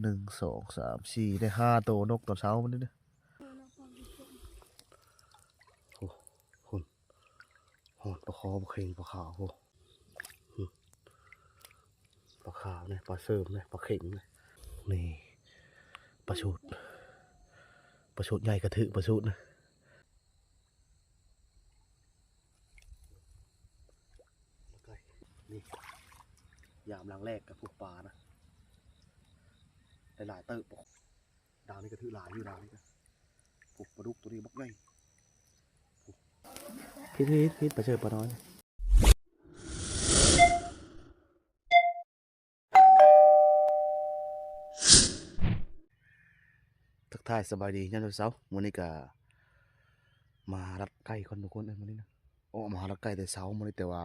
ໜຶ່ງ ສອງ ສາມ ສີ່ ໄດ້ຫ້າໂຕນົກຕອນເຊົ້າມື້ນີ້ນະ. ໂອ້ ພຸ້ນ ຮອດປາຄໍ ປາເຂັງ ປາຂາວ ໂອ້ ປາຂາວນີ້ ປາເສີມນີ້ ປາເຂັງນີ້ ນີ້ປາສູດ ປາສູດໃຫຍ່ກະຖືກ ປາສູດນະ. ນີ້ ຍາມຫຼັງແລກກະພວກປານະ ໄດ້ຫຼາຍເຕີບ. ດາວນີ້ກະຖືກຫຼາຍຢູ່ ດາວນີ້ກະ ໂອ້ ປາດຸກໂຕນີ້ບັກໃຫຍ່. ຜິດ ຜິດ ຜິດ ປາເສີມ ປານ້ອຍ. ທັກທາຍສະບາຍດີຍາມເຊົ້າໆ. ມື້ນີ້ກະມາລັດໄກ່ກ່ອນທຸກຄົນເອີຍ ມື້ນີ້ນະ. ໂອ້ ມາລັດໄກ່ແຕ່ເຊົ້າມື້ນີ້ ແຕ່ວ່າ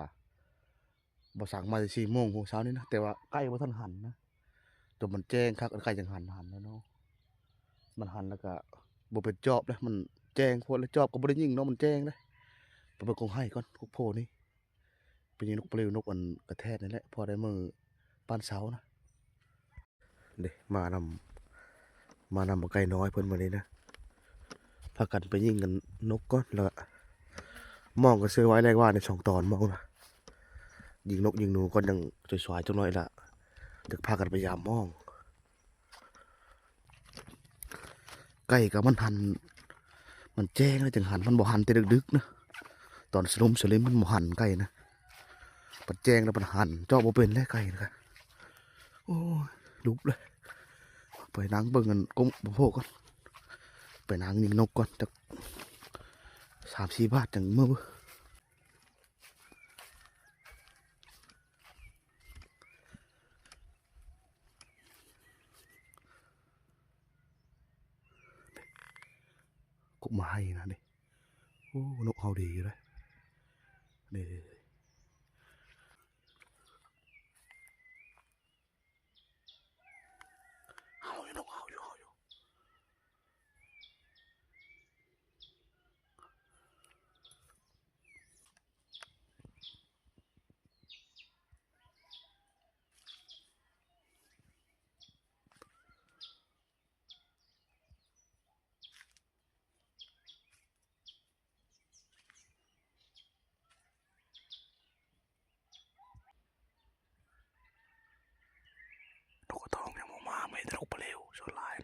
ບໍ່ສັງມາແຕ່ສີ່ໂມງພຸ້ນເຊົ້ານີ້ນະ ແຕ່ວ່າໄກ່ບໍ່ທັນຫັນນະ ຈົນມັນແຈ້ງຄັກ ໄກ່ຈັ່ງຫັນ ຫັນແລ້ວເນາະ. ມັນຫັນແລ້ວກະບໍ່ເປັນຈອບເດ້ ມັນແຈ້ງໂພດ ແລ້ວຈອບກະບໍ່ໄດ້ຍິງເນາະ ມັນແຈ້ງເດ້. ໄປເບິ່ງກົງໄຮ່ກ່ອນ ກົກໂພນີ້. ໄປຍິງນົກປະລິວ ນົກອັນກະແທດນີ້ແຫຼະ ພໍໄດ້ມື້ປານເຊົ້ານະ. ເດ້ ມານຳ ມານຳບັກໄກ່ນ້ອຍເພິ່ນມື້ນີ້ນະ ພາກັນໄປຍິງກັນນົກກ່ອນ ແລ້ວກະມອງກະຊື້ໄວ້ແລກວ່າໃນສອງຕອນ ມອງນະ ຍິງນົກຍິງໜູກ່ອນ ຈັ່ງສວາຍໆຈັກໜ້ອຍລະ ຈັ່ງພາກັນໄປຢາມມອງ. ໄກ່ກະມັນຫັນ ມັນແຈ້ງແລ້ວຈຶ່ງຫັນ ມັນບໍ່ຫັນແຕ່ດຶກໆນະ ຕອນສະຫຼຸມສະລິມມັນບໍ່ຫັນໄກ່ນະ ມັນແຈ້ງແລ້ວມັນຫັນ ເຈາະບໍ່ເປັນແລ້ວໄກ່ນະ. ໂອ້ຍ ລຸບເລີຍ ໄປນັ່ງເບິ່ງອັນກົງໂພກ່ອນ ໄປນັ່ງຍິງນົກກ່ອນ ຈັກສາມສີ່ບາດຈັ່ງເມືອ. ກົກມາໄຮ່ນະນີ້ ໂອ້ ນົກເຮົາດີຢູ່ເດ້ ນີ້ ເຮົາຢູ່ ນົກເຮົາຢູ່ ເຮົາຢູ່. ນົກກະໂຕງຍັງບໍ່ມາ ມີແຕ່ນົກປະລິວສ່ວນຫຼາຍ.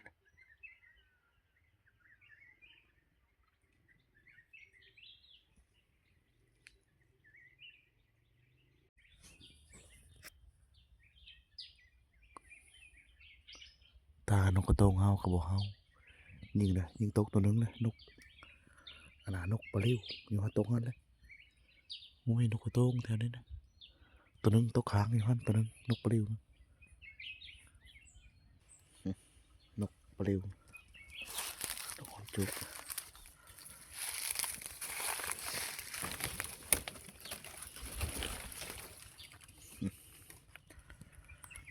ຕານົກກະໂຕງເຮົາກະບໍ່ເຮົາ ຍິງນະ ຍິງຕົກໂຕໜຶ່ງນະ ນົກ ອັນນະ ນົກປະລິວ ຍິງເຮົາຕົກຫັ້ນແຫຼະ. ໂອ້ຍ ນົກກະໂຕງແຖວນີ້ນະ ໂຕໜຶ່ງຕົກຄ້າງຢູ່ຫັ້ນ ໂຕໜຶ່ງ ນົກປະລິວ ນົກປະລິວ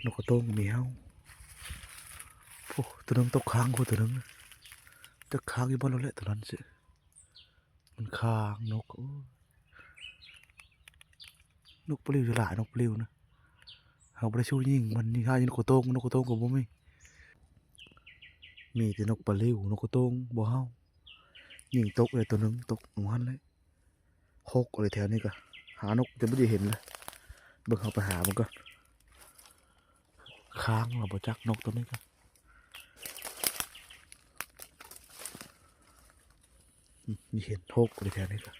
ນົກກະໂຕງມີເຮົາ ໂອ້ ໂຕໜຶ່ງຕົກຄ້າງ ໂອ້ ໂຕໜຶ່ງ ຈັກຄ້າງຢູ່ບ່ອນລາວແຫຼະ ໂຕນັ້ນຊິ ມັນຄ້າງນົກ ໂອ້ຍ ນົກປະລິວຫຼາຍ ນົກປະລິວນະ ເຮົາບໍ່ໄດ້ສູ້ຍິງມັນ ຍິງຫາຢູ່ນົກກະໂຕງ ນົກກະໂຕງກະບໍ່ມີ ມີແຕ່ນົກປະລິວ ນົກກະໂຕງບໍ່ເຮົາ ຍິງຕົກເລີຍ ໂຕໜຶ່ງຕົກຢູ່ຫັ້ນແຫຼະ. ຫົກເລີຍແຖວນີ້ກະ ຫານົກຈົນບໍ່ໄດ້ເຫັນເລີຍ ເບິ່ງ ເຮົາໄປຫາມັນກ່ອນ ຄ້າງລະບໍ່ຈັກ ນົກໂຕນີ້ກະ ອືມ ມີເຫັນຫົກເລີຍແຖວນີ້ກະ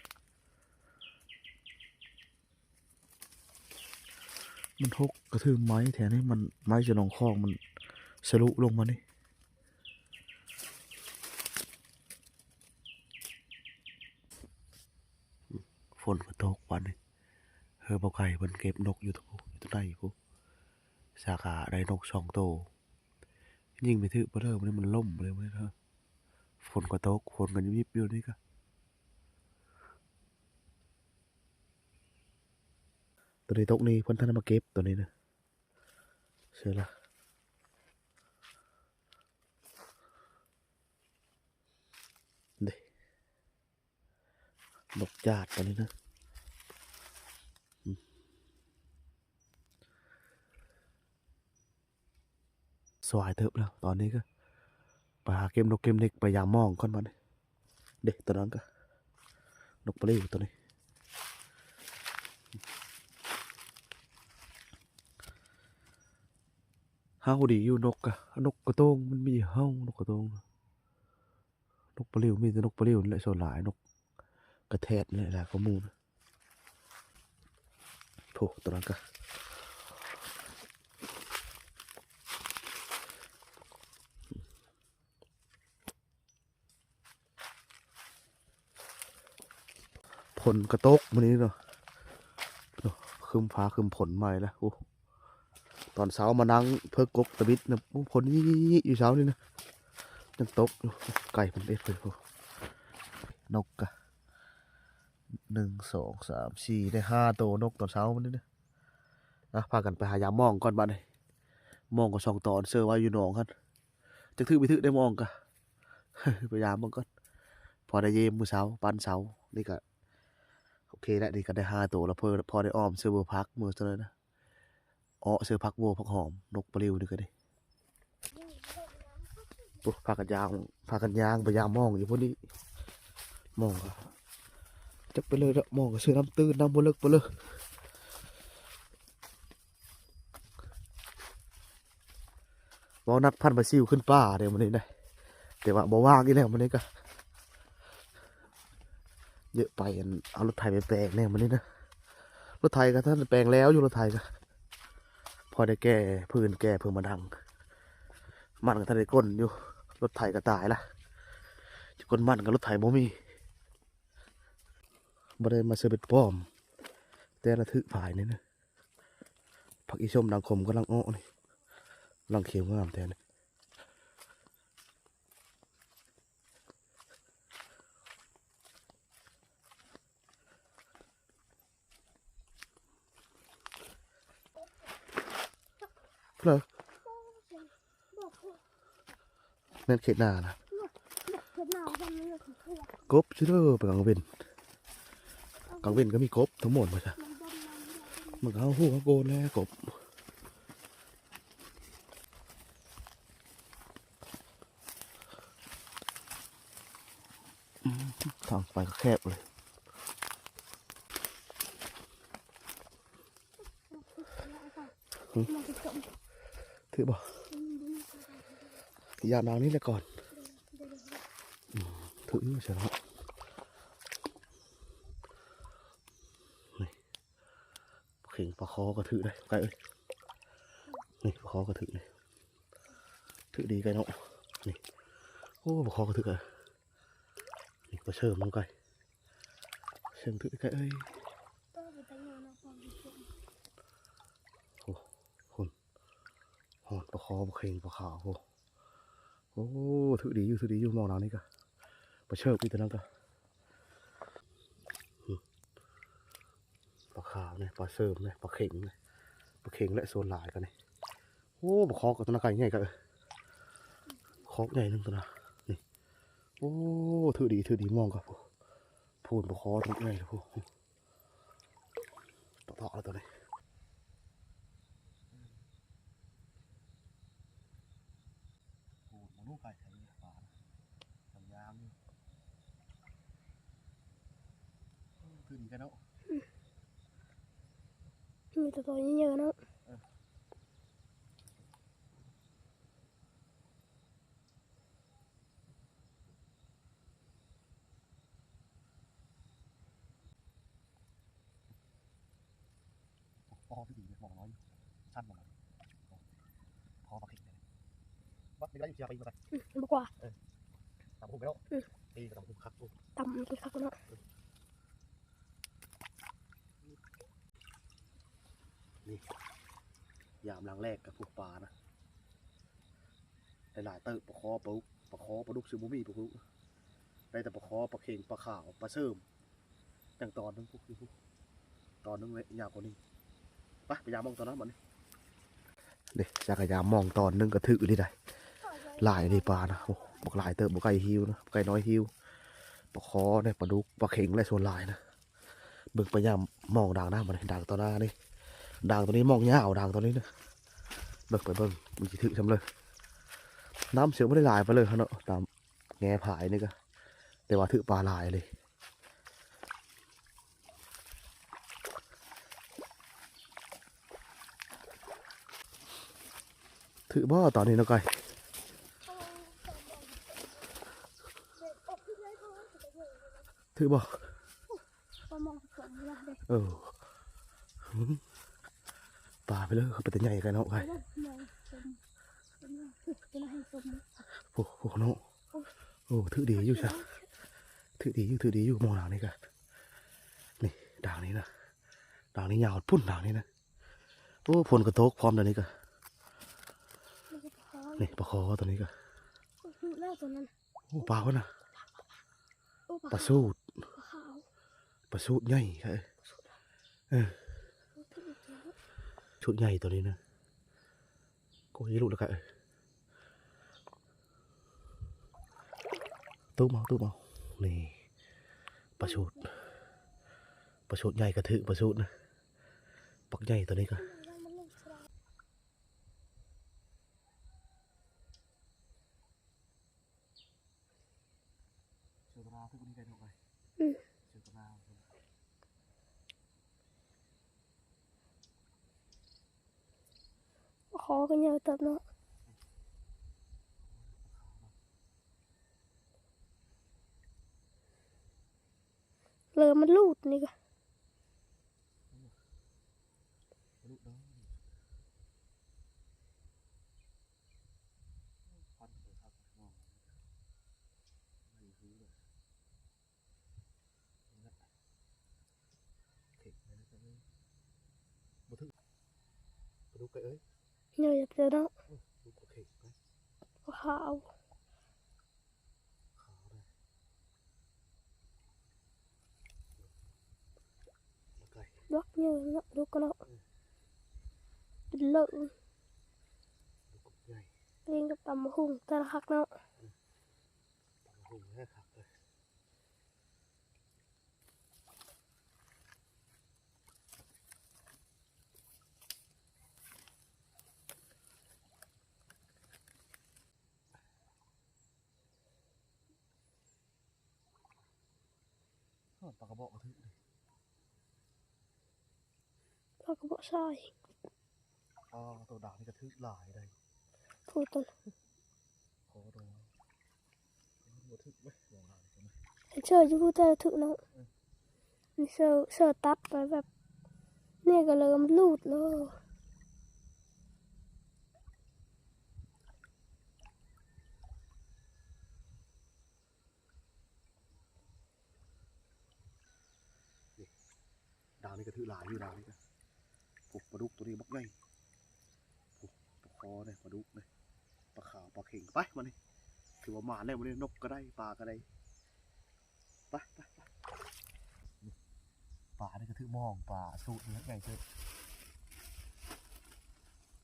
ມັນຫົກກະຖືໄມ້ແຖວນີ້ ມັນໄມ້ຈະໜອງຂອງ ມັນສະລຸລົງມານີ້. ຝົນກະຕົກບາດນີ້ ເຮີ ບໍ່ໄກເພິ່ນເກັບນົກຢູ່ ຢູ່ໃນພຸ້ນ ສາກາໄດ້ນົກສອງໂຕ ຍິງໄປຖືກບໍ່ເລີ ມື້ນີ້ມັນລົ້ມເລີຍມື້ນີ້ ເຮີ ຝົນກະຕົກ ຝົນກະຍິບໆຢູ່ນີ້ກະ ໂຕນີ້ຕົກນີ້ ເພິ່ນທັນໄດ້ມາເກັບໂຕນີ້ນະ ເຊື່ອລະ. ເດ້ ນົກຈາດໂຕນີ້ນະ ອືມ. ສວາຍເຕີບແລ້ວ ຕອນນີ້ກໍໄປຫາເກັບນົກເກັບເນັກ ໄປຢາມມອງກ່ອນບັດນີ້. ເດ້ ຕົວນັ້ນກໍນົກປະລິວຕົວນີ້ ເຮົາດີຢູ່ ນົກກະ ນົກກະໂຕງມັນມີເຮົາ ນົກກະໂຕງ ນົກປະລິວ ມີແຕ່ນົກປະລິວນີ້ແຫຼະສ່ວນຫຼາຍ ນົກກະແທດນີ້ແຫຼະຫຼາຍກວ່າໝູ່ນະ. ໂອ້ ຕົວນັ້ນກະ ຝົນກະຕົກມື້ນີ້ເນາະ ຄຶ້ມຟ້າຄຶ້ມຝົນໃໝ່ແລ້ວ. ໂອ້ ຕອນເຊົ້າມານັ່ງເພິກກົກຕະບິດນະ ໂອ້ ຝົນຢູ່ເຊົ້ານີ້ນະ ຍັງຕົກຢູ່. ໄກ່ມັນເອັດເພິກ ນົກກະ ໜຶ່ງ ສອງ ສາມ ສີ່ ໄດ້ຫ້າໂຕນົກຕອນເຊົ້າມື້ນີ້ນະ. ອ່ະ ພາກັນໄປຫາຢາມມອງກ່ອນບັດນີ້ ມອງກໍສອງຕອນ ເຊີໄວ້ຢູ່ໜອງຫັ້ນ ຈັກຖືກບໍ່ຖືກໄດ້ມອງກະ ໄປຢາມເບິ່ງກ່ອນ. ພໍໄດ້ເຢມມື້ເຊົ້າ ປັນເຊົ້າ ນີ້ກະໂອເຄແລ້ວ ນີ້ກະໄດ້ຫ້າໂຕແລ້ວ ພໍ ພໍໄດ້ອ້ອມເຊີເບີຜັກມື້ເທົ່ານັ້ນນະ ເອາະເຊີຜັກບົວຜັກຫອມ ນົກປະລິວນີ້ກະດີ. ໂອ້ ພາກັນຍ່າງ ພາກັນຍ່າງໄປຢາມມອງຢູ່ພຸ້ນນີ້ ມອງກະຈັກໄປເລີຍເນາະ ມອງກະເຊື່ອນ້ຳຕື້ນ ນ້ຳບໍ່ເລິກປານໃດ. ເວົ້ານັດພັນປາຊິວຂຶ້ນປ່າເດ້ມື້ນີ້ນະ ແຕ່ວ່າບໍ່ວ່າງອີກແລ້ວມື້ນີ້ກະ ເຍາະໄປ ອັນ ເອົາລົດໄຖໄປແປງແດ່ມື້ນີ້ນະ. ລົດໄຖກະທັນໄດ້ແປງແລ້ວຢູ່ ລົດໄຖກະ ພໍໄດ້ແກ່ພື້ນແກ່ເພິ່ງມາດັງ ມັນກະທັນໄດ້ກົ້ນຢູ່ ລົດໄຖກະຕາຍລະ ຈະກົ້ນມັນກະລົດໄຖບໍ່ມີ. ບໍ່ໄດ້ມາເຊີເບັດປ້ອມ ແຕ່ລະຖືກພາຍນີ້ນະ. ຜັກອີສົ້ມດັງຂົມກຳລັງອອກນີ້ ລັງຂຽວງາມແທ້ນີ້. ເລີ ແມ່ນເຂດນານະ ກົບຊິເດີ ໄປກາງເວັນ ກາງເວັນກະມີກົບທັງໝົດວ່າຊະ ມັນກະເຮົາຮູ້ເຮົາໂກນແຫຼະກົບ. ອືມ ທາງໄປກະແຄບເລີຍ. ຖືກບໍ່? ຢ່າງນີ້ແຫຼະກ່ອນ. ອືມ ຖືກຢູ່ຊັ້ນເນາະ. ນີ້ ປາເຂັງປາຄໍກະຖືກເດ້ ໄກ່ເອີຍ. ນີ້ປາຄໍກະຖືກນີ້ ຖືກດີໄກ່ເນາະ. ນີ້ ໂອ້ ປາຄໍກະຖືກເອີຍ. ນີ້ປາເສີມນຳໄກ່ ເສີມຖືກໄກ່ເອີຍ. ໂອ້ ພຸ້ນ ຮອດປາຄໍ ປາເຂັງ ປາຂາວ ໂອ້ ໂອ້ ຖືກດີຢູ່ ຖືກດີຢູ່ ມອງດາງນີ້ກະ ປາເສີມອີກຕົວນັ້ນກະ ປາຂາວນີ້ ປາເສີມນີ້ ປາເຂັງນີ້ ປາເຂັງແຫຼະສ່ວນຫຼາຍກະນີ້. ໂອ້ ປາຄໍກະຕົວນັ້ນໄກ່ໃຫຍ່ກະ ຄອກໃຫຍ່ໜຶ່ງຕົວນະ ນີ້. ໂອ້ ຖືກດີ ຖືກດີ ມອງກະ ພຸ້ນ ປາຄໍຕົວໃຫຍ່ພຸ້ນ. ຕອກໆ ແລ້ວຕົວນີ້ ໂອ້ ບໍ່ຮູ້ໄປໃສ ປາ ມັນຍາມຢູ່ ຄືດີກັນເນາະ ມີແຕ່ຕົວໃຫຍ່ໆ ເນາະ. ເອີ ອໍ ຄືດີເດ ມອງນ້ອຍ ຊັ້ນມາ ຂໍປາເຂັງເດ ບັດນີ້ກະໄດ້ຢູ່ ຊິເອົາໄປຢູ່ກັນ ອືມ ບໍ່ກວ່າ ເອີ ຕຳຫຸ່ງໄປເນາະ ອືມ ຕີກະຕຳຫຸ່ງຄັກ ຕຳຄືຄັກເນາະ. ນີ້ ຢາມຫຼັງແລກກະພວກປານະ ໄດ້ຫຼາຍເຕີບ ປາຄໍ ປາດຸກ ປາຄໍ ປາດຸກ ຊິບໍ່ມີ ປາດຸກ ໄດ້ແຕ່ປາຄໍ ປາເຂັງ ປາຂາວ ປາເສີມ ຍັງຕອນໜຶ່ງພຸ້ນ ຕອນໜຶ່ງແຫຼະ ຍາວກວ່ານີ້. ໄປ ໄປຢາມມອງຕອນນັ້ນບັດນີ້ ເດ້ ຈັກກະຢາມມອງຕອນໜຶ່ງກະຖືກອີ່ຫຼີໄດ໋ ຫຼາຍອີ່ຫຼີປານະ ໂອ້ ບັກຫຼາຍເຕີບ ບໍ່ໄກ່ຫິວນະ ບໍ່ໄກ່ນ້ອຍຫິວ ປາຄໍແດ່ ປາດຸກ ປາເຂັງແຫຼະສ່ວນຫຼາຍນະ. ເບິ່ງໄປຢາມມອງດາງນະ ບັດນີ້ ດາງຕໍ່ໜ້ານີ້ ດາງຕົວນີ້ມອງຍາວ ດາງຕົວນີ້ນະ ເບິ່ງໄປເບິ່ງ ມັນຊິຖືກຊ່ຳເລີຍ. ນ້ຳເຊາະບໍ່ໄດ້ຫຼາຍປານໃດເນາະ ຕາມແງ່ຜາຍນີ້ກະ ແຕ່ວ່າຖືກປາຫຼາຍເລີຍ. ຖືກບໍ່ຕອນນີ້ນ້ອງກ້ອຍ? ຖືກບໍ່? ປາມອງສອງລະເດ້. ເອີ ປາໄປເລີຍ ເປັນຕາໃຫຍ່ໄກເນາະໄກ. ໂອ້ ໂອ້ເນາະ. ໂອ້ ຖືກດີຢູ່ຊະ ຖືກດີຢູ່ ຖືກດີຢູ່. ມອງດາງນີ້ກະ ນີ້ດາງນີ້ນະ ດາງນີ້ຍາວພຸ້ນ ດາງນີ້ນະ. ໂອ້ ຝົນກະຕົກພ້ອມດຽວນີ້ກະ. ນີ້ປາຄໍຕົວນີ້ກະ. ໂອ້ ປາພຸ້ນນະ. ໂອ້ ປາ ປາສູດ ປາຂາວ ປາສູດໃຫຍ່ກະ. ເອີ ເອີ ໂອ້ ສູດໃຫຍ່ຕົວນີ້ນະ. ໂອ້ຍ ລຸດແລ້ວກະ ເອີ ຕຸ້ມເອົາ ຕຸ້ມເອົາ. ນີ້ປາສູດ ປາສູດໃຫຍ່ກະຖືກ ປາສູດນະ ບັກໃຫຍ່ຕົວນີ້ກະ. ເສືອກະລາຄືບໍ່ໄດ້ໄດ້ດອກໄດ. ອື ເສືອກະລາ ຄໍກະໃຫຍ່ເຕີບເນາະ. ເລີ່ມມັນຫຼຸດນີ້ກະ. ບໍ່ຖືກ ປາດຸກໄກ່ເອີຍ. ເອີ ປາຂາວ. ຂາວເດ້ ບັກໃຫຍ່ເນາະ ດຸກເນາະ. ເອີ ເປັນເລີ ດຸກໃຫຍ່ ກິນກັບຕຳບັກຫຸ່ງ ແຕ່ລະຄັກເນາະ. ເອີ ຕຳບັກຫຸ່ງແທ້ຄັກເລີຍ. ເອີ ປາກະບອກກະຖືກເດ້ ປາກະບອກຊາຍ. ອໍ ໂຕດາງນີ້ກະຖືກຫຼາຍໄດ໋ ຜູ້ໂຕ ຂໍໂຕ ບໍ່ຖືກເວີຍ ມອງດາງນີ້ກະ ເຊີຢູ່ຜູ້ແຕ່ຖືກເນາະ. ເອີ ນີ້ເຊີ ເຊີຕັດໄປແບບ ນີ້ກະເລີ່ມຫຼຸດແລ້ວ. ດາງນີ້ກະຖືກຫຼາຍຢູ່ ດາງນີ້ກະ ໂອ້ ປາດຸກໂຕນີ້ບັກໃຫຍ່ ໂອ້ ປາຄໍເດ້ ປາດຸກເດ້ ປາຂາວ ປາເຂັງ. ໄປ ມື້ນີ້ຖືວ່າໝານແລ້ວ ມື້ນີ້ນົກກະໄດ້ ປາກະໄດ້. ໄປ ໄປ ໄປ. ປານີ້ກະຖືກມອງ ປາສູດນີ້ໃຫຍ່ເຕີບ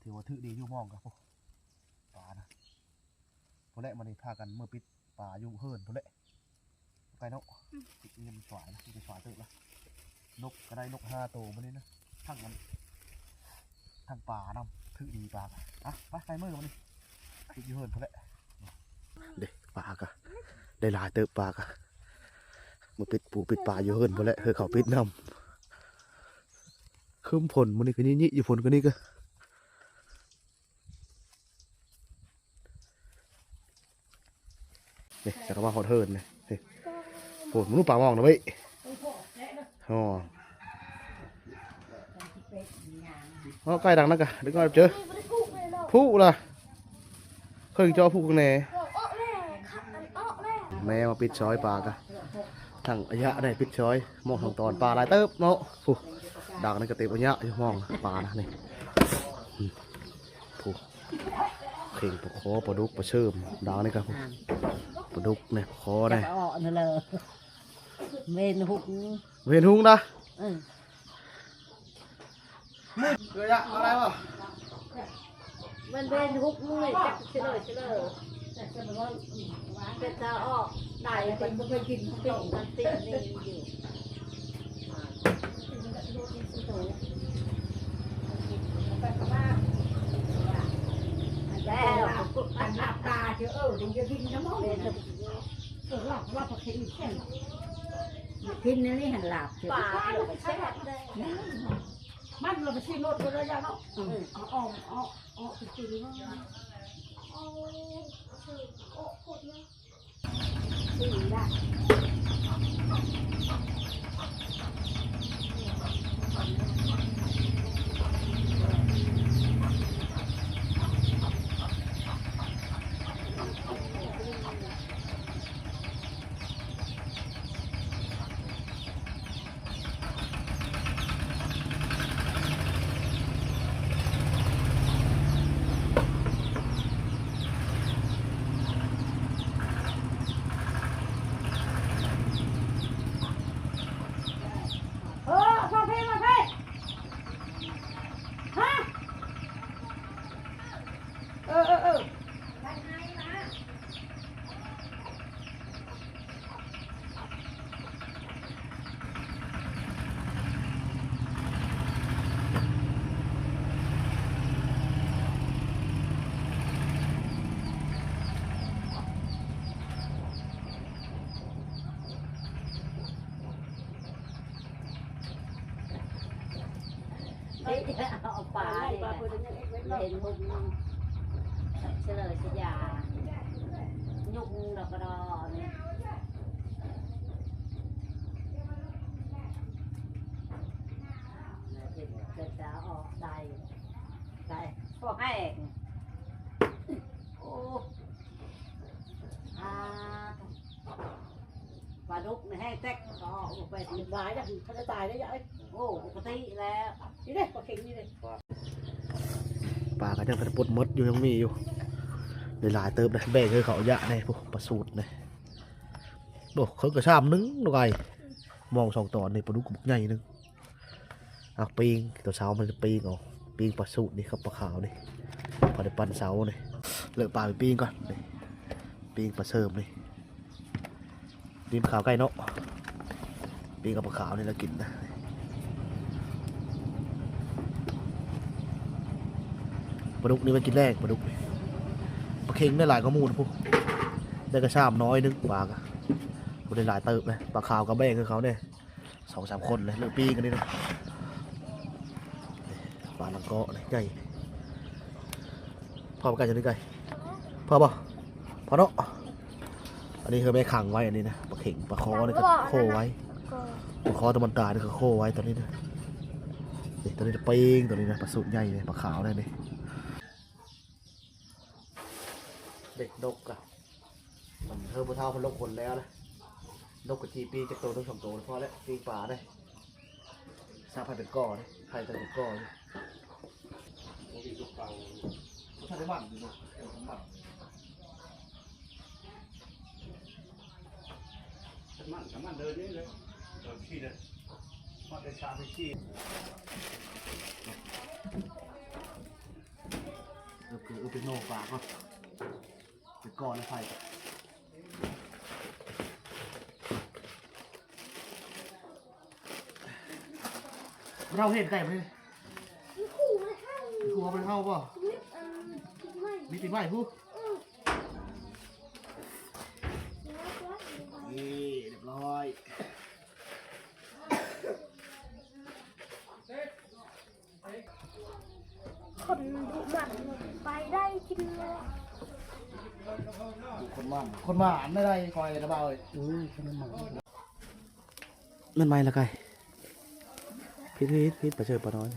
ຖືວ່າຖືກດີຢູ່ມອງກະ ໂອ້ ປານະ. ພຸ້ນແຫຼະ ມື້ນີ້ພາກັນເມືອປິດປາຢູ່ເຮືອນພຸ້ນແຫຼະ ໄປເນາະ. ອືມ ນີ້ມັນສວາຍນະ ນີ້ສວາຍເຕີບລະ. ນົກກະໄດ້ ນົກຫ້າໂຕມື້ນີ້ນະ ທັງອັນ ທັງປານຳ ຖືກດີປາກະ. ອ່ະ ໄປ ໄປມື້ມື້ນີ້ປິດຢູ່ເຮືອນພຸ້ນແຫຼະ. ເດ້ ປາກະໄດ້ຫຼາຍເຕີບ ປາກະ ມື້ປິດປູປິດປາຢູ່ເຮືອນພຸ້ນແຫຼະ ເຮືອນເຂົາປິດນຳ. ຄຶ້ມຝົນມື້ນີ້ກະຍິ້ຍໆຢູ່ ຝົນກະນີ້ກະ. ນີ້ ຈະກະມາຮອດເຮືອນນີ້ ນີ້ ໂອ້ ມະນຸດປາມອງນະເວີຍ. ອໍ ອໍ ໄກ່ດັງນັ້ນກະ ເດັກນ້ອຍເຈີ ຜຸລະ ເຄີຍເຈາະຜຸຂ້າງໃນ. ແມ່ມາປິດຊອຍປາກະ ທັງອາຍະໄດ້ປິດຊອຍ ມອງທັງຕອນ ປາຫຼາຍເຕີບເນາະ. ຜູ້ ດັງນັ້ນກະເຕັມອາຍະຢູ່ ມອງປານະນີ້. ຜູ້ ເຂັງ ປາຄໍ ປາດຸກ ປາເສີມ ດາວນີ້ກະ ປາດຸກແນ່ ປາຄໍແນ່ ເວນຫຸກ ເວນຫຸກນະ. ເອີ ເອີ ຢາກເອົາໄດ້ບໍ່? ມັນເວນຫຸກມື້ຈັກຊິເລີຊິເລີ ເປັນຕາອອກໄດ້ ເປັນບໍ່ເຄີຍກິນ ເປັນອັນຕິດນີ້ຢູ່. ແລ້ວ ອັນຫຼັບຕາ ເອີ ເດີ ກິນນ້ຳມັນ ເອີ ລາບ ລາບປາເຄັງແຊບ ກິນແນວນີ້ຫັ້ນລາບ ປາແຊບເດ້ ມັນລະໄປຊື້ລົດບໍ່ໄດ້ເນາະ ອືມ ເອົາ ເອົາ ເອົາ ເອົາໄປຊື້ເນາະ ເອົາ ຊື້ ໂອ້ ໂຄດເນາະ. ເອີ ມາເພ ມາເພ ຮະ ເອີ ເອີ ເອີ. ເອົາປານີ້ແຫຼະ ເຫັນຫຸ່ມເສລີສະຢາ ຍຸງດອກກະດໍນີ້ ເຫັນເປັນຕາອອກໄດ້ ໄດ້ພໍແຮງ ໂອ້ ອາ ປາດຸກນີ້ແຮງແຕັກ ກໍອອກໄປຫຼາຍແລ້ວ ເຂົາຈະຕາຍແລ້ວ ໂອ້ ປົກກະຕິແລ້ວ ນີ້ເດ້ ປາເຄັງນີ້ເດ້ ປາກໍຍັງທັນປົດໝົດຢູ່ ຍັງມີຢູ່ ໄດ້ຫຼາຍເຕີບເດ້ ແບ່ງໃຫ້ເຂົາຢະແດ່ ໂອ້ ປາສູດນີ້ ໂອ້ ເຄິ່ງກະຊາມໜຶ່ງ ລູກໄອ້ ມອງສອງຕອນນີ້ ປາດຸກບັກໃຫຍ່ໜຶ່ງ. ເອົາປີ້ງ ຕອນເຊົ້າມັນຈະປີ້ງເອົາ ປີ້ງປາສູດນີ້ກັບປາຂາວນີ້ ພໍໄດ້ປັ້ນເຊົ້ານີ້ ເລີກປາໄປປີ້ງກ່ອນນີ້ ປີ້ງປາເສີມນີ້ ປີ້ງປາຂາວໄກ່ເນາະ ປີ້ງເອົາປາຂາວນີ້ລະກິນນະ ປາດຸກນີ້ໄວ້ກິນແລງ ປາດຸກນີ້ ປາເຄັງໄດ້ຫຼາຍກວ່າໝູ່ພຸ້ນ ໄດ້ກະຊາມໜ້ອຍໜຶ່ງ ປາກະບໍ່ໄດ້ຫຼາຍເຕີບເດ້ ປາຂາວກະແບ່ງໃຫ້ເຂົາແດ່. ສອງສາມຄົນເລີຍ ເລີກປີ້ງກັນນີ້ນະ ປາຫຼັງເກາະນີ້ໃຫຍ່ ພໍບໍ່ ໃກ້ຈະໄດ້ໃກ້ ພໍບໍ່ ພໍເນາະ ອັນນີ້ຄືແມ່ຂັງໄວ້ ອັນນີ້ນະ ປາເຂັງ ປາຄໍນີ້ກະໂຄໄວ້ ປາຄໍຕາມັນຕາຍນີ້ກະໂຄໄວ້ ໂຕນີ້ນະ ນີ້ ໂຕນີ້ນະ ປີ້ງ ໂຕນີ້ນະ ປາສູດໃຫຍ່ນີ້ ປາຂາວນີ້ ເດັກນົກກະ ເຮີຜູ້ເຖົ້າເພິ່ນລົງຄົນແລ້ວລະ ນົກກະຈີປີ້ງຈັກໂຕໜຶ່ງສອງໂຕພໍແລ້ວ ປີ້ງປາເດ້ ຊາບໃຫ້ເປັນກໍເດ້ ໃຫ້ເປັນກໍຢູ່ ບໍ່ທັນໄດ້ໝັ້ນຢູ່ເນາະ ເອີ ມັນໝັ້ນ ມັນ ມັນເດີນີ້ເລີຍ ເອີ ຂີ້ເດີ ມັນໄດ້ຊາບໄປຂີ້ ເອີ ເອີ ເປັນໂນປາກ່ອນ ເປັນກ່ອນໄຟ ເຮົາເຫັນໄກ່ບໍ່? ມີຄູ່ເຮົາ ມີຄູ່ເຮົາບໍ່? ມີຕີນໄມ້ ມີຕີນໄມ້ພຸ້ນ ເອີ ນີ້ ຮຽບຮ້ອຍ. ຄົນດຸໝັ່ນໄປໄດ້ກິນເລີຍ ຄົນໝັ່ນ ຄົນໝັ່ນໄດ້ ຄອຍລະບ່າວເອີຍ ອື ຄົນໝັ່ນ ແມ່ນໄມ້ລະໄກ່ ຜິດ ຜິດ ຜິດ ປາເສີມປານ້ອຍ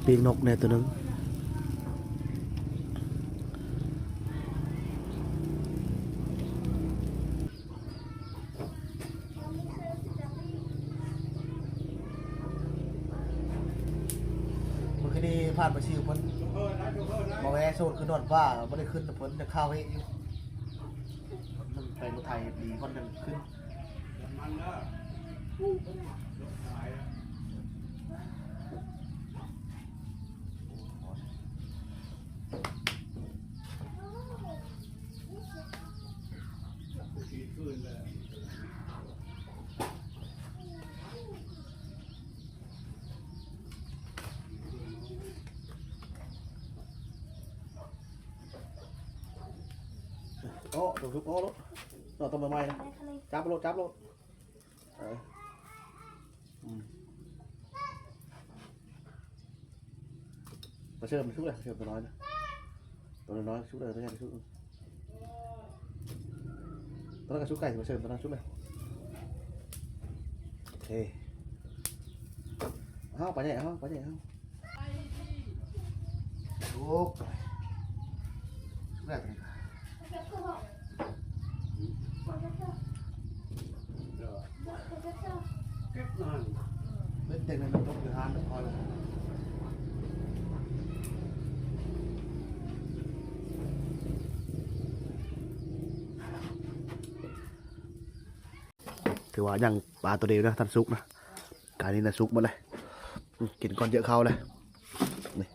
ປີ້ງນົກແດ່ໂຕໜຶ່ງ. ມື້ຄືນນີ້ຜ່ານໄປຊິວເພິ່ນ ມາແວ່ໂຊນຂຶ້ນດອນຟ້າ ບໍ່ໄດ້ຂຶ້ນນຳເພິ່ນ ຈະຄາວເຮະຢູ່ ມັນໄປບໍ່ໄທດີ ມັນຍັງຂຶ້ນ. ຕົວສຸກພໍໂລດເນາະ ຕົ້ມໃໝ່ໆນະ ຈັບໂລດ ຈັບໂລດ ເອີ ອືມ ປາເສີມສຸກແລ້ວ ປາເສີມຕົວນ້ອຍນະ ຕົວນ້ອຍໆສຸກແລ້ວ ຕົວໃຫຍ່ສຸກ ຕົວນັ້ນກໍສຸກ ໃກ້ຊິປາເສີມຕົວນັ້ນສຸກແລ້ວ ໂອເຄ ເອົາ ປາໃຫຍ່ ເອົາ ປາໃຫຍ່ ເອົາ. ສຸກ ສຸກແລ້ວຕົວນີ້ ເກັບນັ້ນ ເບັດເຕັກນັ້ນຕົກຢູ່ຮ້ານເລີຍ ພໍແລ້ວ ຖືວ່າຍັງປາຕົວດຽວນະ ທັນສຸກນະ ກາຍນີ້ນະສຸກໝົດເລີຍ ອືມ ກິນກ່ອນເຍາະເຂົ້າເລີຍ ນີ້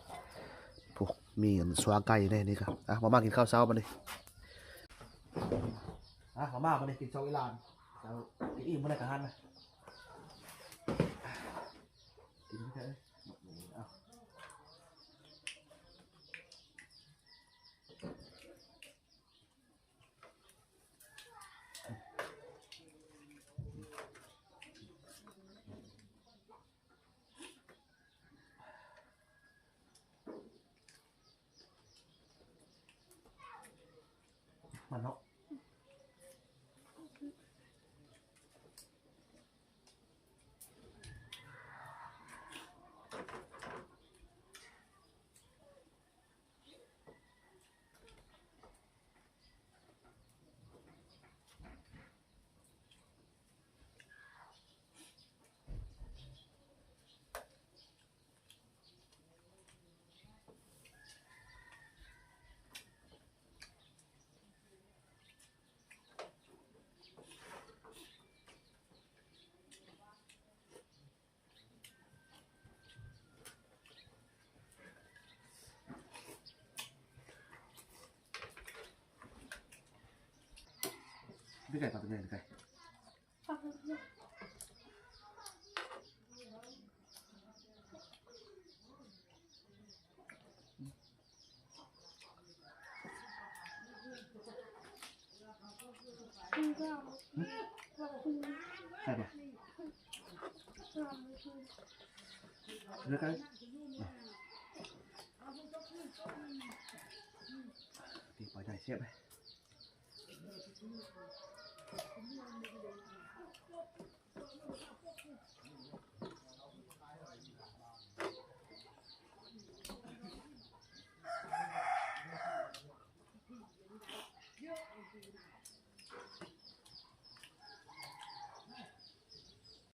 ໂອ້ ມີອັນຊວາໄກ່ແດ່ນີ້ກະ ອ່ະ ມາ ມາກິນເຂົ້າເຊົ້າບາດນີ້ ອ່ະ ມາ ມາບາດນີ້ກິນເຊົ້າອີ່ຫຼານ ເຈົ້າກິນອີ່ມບໍ່ໄດ້ກະຫັ້ນນະ ກິນເຖາະ ເອົາ. ມັນເນາະ. ນີ້ໄກ່ ປາຕົວໃຫຍ່ນີ້ໄກ່. ແຊບບໍ່? ເຫຼືອໄກ່ ປີ້ງປາໃຫຍ່ແຊບເດ້. ເ